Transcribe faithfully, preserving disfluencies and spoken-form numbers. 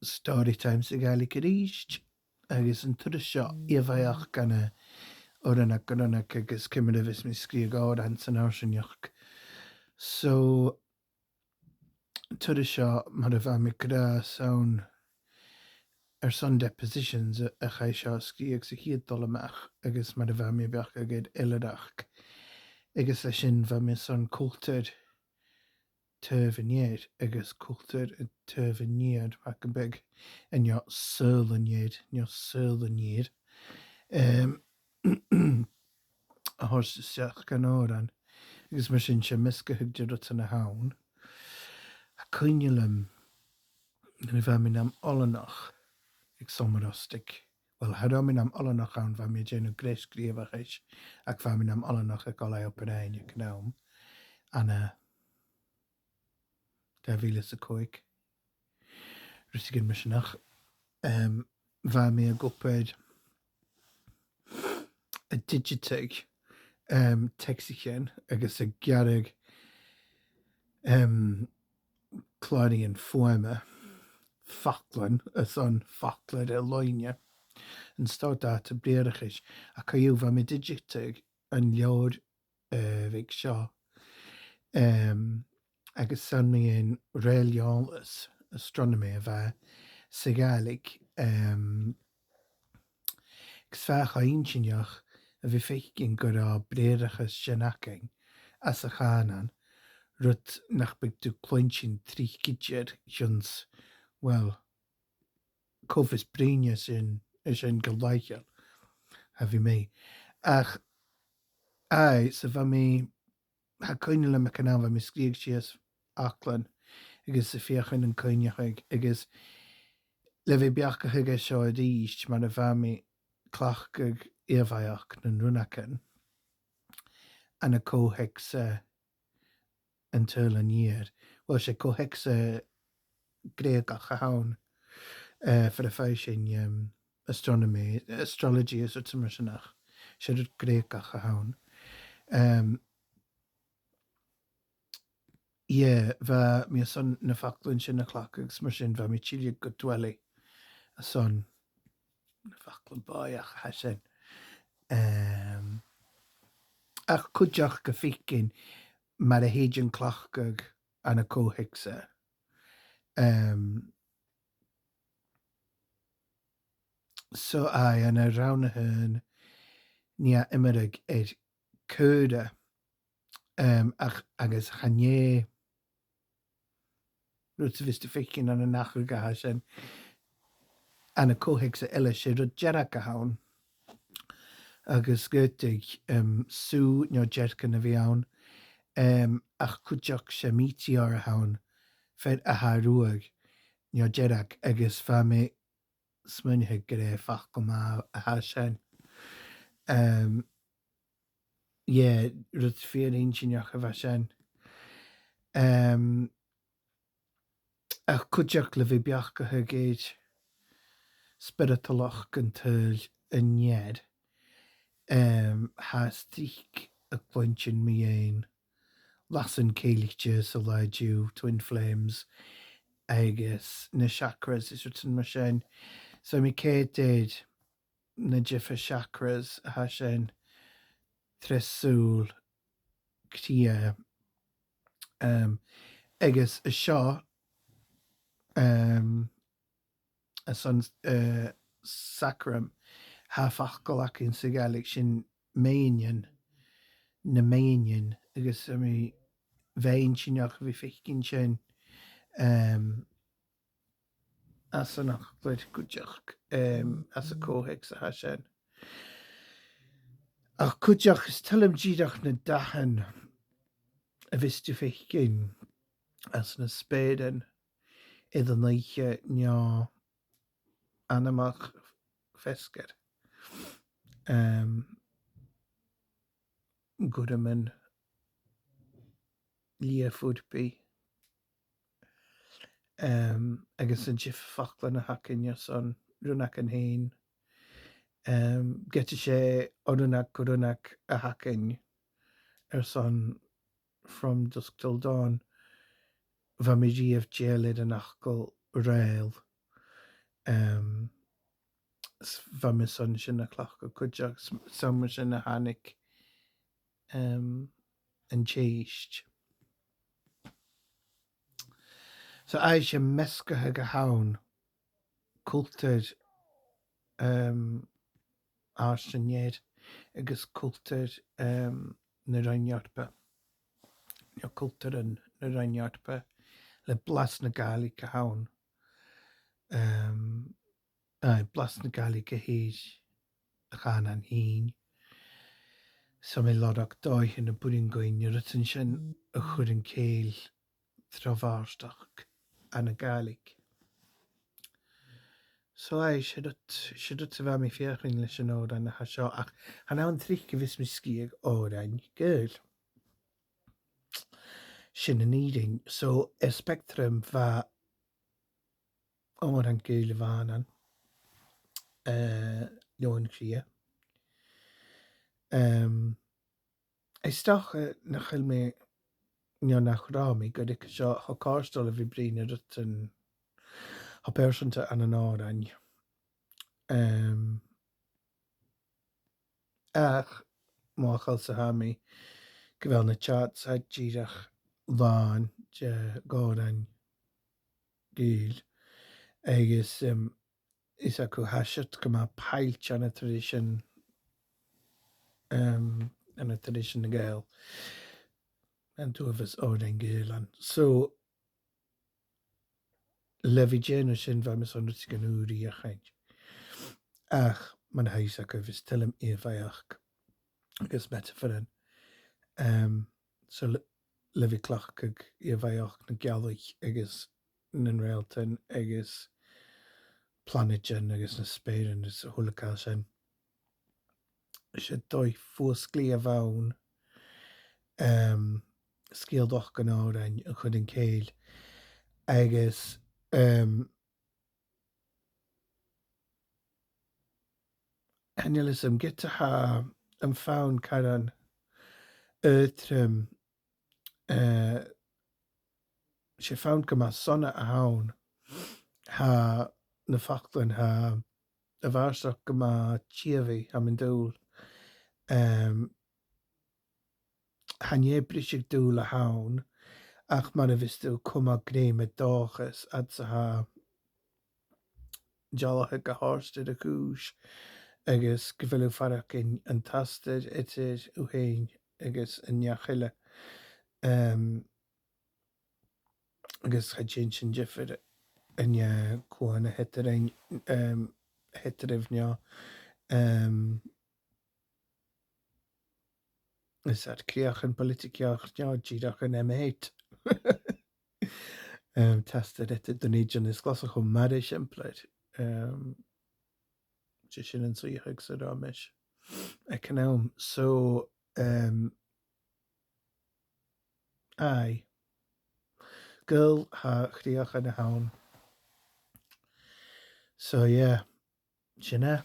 story time sa Ghàidhlig a-rithist, agus an turas seo, ìomhaigheachd ann an Òran a' Ghnothach agus ciamar a bhios mi a' sgrìobhadh òran san fharsaingeachd. So, an turas seo, mar a bha mi ag ràdh, 's ann airson depositions a, a chaidh seo a sgrìobhadh sa chiad dol a-mach, agus mar a bha mi a' beachdachadh air eilthireachd. Agus leis sin bha mi airson cultar taobh an ear agus cultar an taobh an iar, mar gum biodh, no saoghal an ear, no saoghal an iar, em, a thoirt a-steach dhan òran. Agus mar sin, 's e measgachadh de rudan a th' ann. Tha cuimhne agam nuair a bha mi nam oileanach aig Sabhal Mòr Ostaig. Well, cha robh mi nam oileanach ann, bha mi a' dèanamh greis gnìomhachais, ach bha mi nam oileanach aig Oilthigh Obar Dheathain aig an àm, ann an dà mhìle 's a còig. Rudeigin mar sin, ach, em, bha mi ag obair a' digiteadh, em, teacsaichean agus a' gearradh, em, clàraidhean fuaime, faclan, airson faclair air-loidhne, an stòr dàta briathrachais, ach co-dhiù bha mi a' digiteadh an leabhar, eh, bheag seo. Em, agus 's ann mu dheidhinn reul-eòlas, astronomy, a bha e sa Ghàidhlig, em, agus bha e cho inntinneach a bhith a' faicinn gun robh briathrachas sin againn anns a' chànan, rud nach biodh tu a' cluinntinn tric idir, chionn 's, well, cò bhios a' bruidhinn sin, sin gu làitheil, tha mi. Ach, aye, so bha mi, tha cuimhne agam aig an àm, bha mi a' sgrìobhadh sìos faclan agus a' feuchainn an cuimhneachadh, agus le bhith a' beachdachadh air seo a-rithist, mar a bha mi a' cleachdadh ìomhaigheachd nan rionnagan ann an co-theacsa an t-saoghail an iar. Well, 's e co-theacsa Greugach a th' ann, eh, far am faigh sinn, em, astronomy, astrology is rudan mar sin, ach 's e rud Greugach a th' ann. Em, yeah, bha mi airson na faclan sin a chleachdadh, agus mar sin bha mi a' tilleadh gu Dwelly airson na faclan bòidheach a tha sin. Em, ach cuideachd a' faicinn mar a thèid an cleachdadh ann an co-theacsa. Em, so, aye, ann an rann a h-aon, nì e iomradh air caora, em, ach, agus chan e rud a bhios tu a' faicinn ann an atharrachadh a tha sin. Ann an co-theacsa eile, 's e rud dearg a th' ann. Agus dh'fhaodadh, em, sùgh no dearcan a bhith ann, em, ach cuideachd 's e meteor a th' ann, fear a tha ruadh no dearg, agus bha mi a' smaoineachadh gur e facal math a tha sin. Em, yeah, rud fìor inntinneach a bha sin. Em, ach cuideachd le bhith a' beachdachadh air spioradalasachd an t-saoghail an iar, em, tha e tric a' cluinntinn mu dheidhinn lasan cèilidh san latha an-diugh, twin flames, agus na chakras is rudan mar sin. So, tha mi a' coimhead air na diofar chakras a tha sin, treas sùil, cridhe, em, agus an seo, em, airson, eh, sacrum, tha facal againn sa Ghàidhlig, sin mèinnean, na mèinnean, agus, I mean, bha e inntinneach a bhith a' faicinn sin, em, anns an fhaclair cuideachd, em, anns a' co-theacsa a tha sin. Ach cuideachd, is toil leam dìreach na dathan a bhios tu a' faicinn anns na speuran air an oidhche no anmoch feasgar. Em, gorman, liath purpaidh. Em, agus na diofar fhaclan a th' againn airson rionnagan fhèin. Em, ged 's e oireannach gu rionnag a th' againn airson From Dusk Till Dawn, bha mi riamh dèidheil air an fhacal reul. Em, s-, bha mi son sin a chleachdadh cuideachd, s-, 's ann mar sin a thàinig, em, an t-sèist. So, aidh, 's e measgachadh a th' ann, cultar, em, àrd-sgoile agus cultar, em, na Roinn Eòrpa, no cultaran na Roinn Eòrpa, le blas na Gàidhlig a th' ann. Em, aidh, blas na Gàidhlig a th' air a' chànan fhèin. So, tha mi a' lorg dòighean a b' urrainn dhuinn na rudan sin a chur an cèill tro bhàrdachd anns a' Ghàidhlig. So, aidh, 's e rud, 's e rud a bha mi a' feuchainn leis an òran a tha seo, ach chan ann tric a bhios mi a' sgrìobhadh òrain Gàidheil. Sin an fhìrinn. So, air Spectrum bha òran Gàidheil a bh' ann, eh, Leòn Chridhe. Em, is dòcha, eh, nach eil mi, no nach robh mi gu ruige seo cho cofhurtail a bhith a' bruidhinn air rudan cho pearsanta ann an òrain. Em, ach, mo chuimhne-sa, tha mi, gu bheil na charts dìreach làn de dh'òrain Gàidheil. Agus, em, is e gu h-àraid gu math pailteanach an turas sin, em, an turas sin na Gàidheal, an t-uabhas òrain Gàidheil ann. So, le bhith a' dèanamh sin, bha mi son rudeigin ùr a dh'fheuchainn. Ach, mar a tha fhios agaibh, is toil leam ìomhaigheachd agus metaphoran. Em, so le, le bhith a' cleachdadh ìomhaigheachd na gealaich agus nan reultan agus planaidean agus na speuran is a h-uile càil sin. 'S e dòigh fuasglaidh a bh' ann, em, sgeulachdan òrain a chur an cèill. Agus, em, chan eil fhios agam ged a tha am fonn caran aotrom, eh, 's e fonn gu math sona a th' ann. Tha na faclan, tha a' bhàrdachd gu math tìobhaidh, tha mi an dùil. Em, chan e briseadh-dùil a th' ann, ach mar a bhios tu a' cumail grèim air dòchas fhad 's a tha dealachadh ga thoirt air a' chùis, agus gu bheil thu a' faireachdainn an t-astar eadar thu fhèin agus an neach eile. Em, agus cha dèan sin diofar an e cuan a th' eadarainn, em, a th' eadaraibh no, em, is e crìochan poilitigeach no dìreach an M eight. Em, tastar eadar Dùn Èideann is Glaschu mar eisimpleir. Em, 's e sin an suidheachadh sa robh mise aig an àm. So, em, aye. Gaol, tha crìochan a th' ann. So, yeah. Sin e.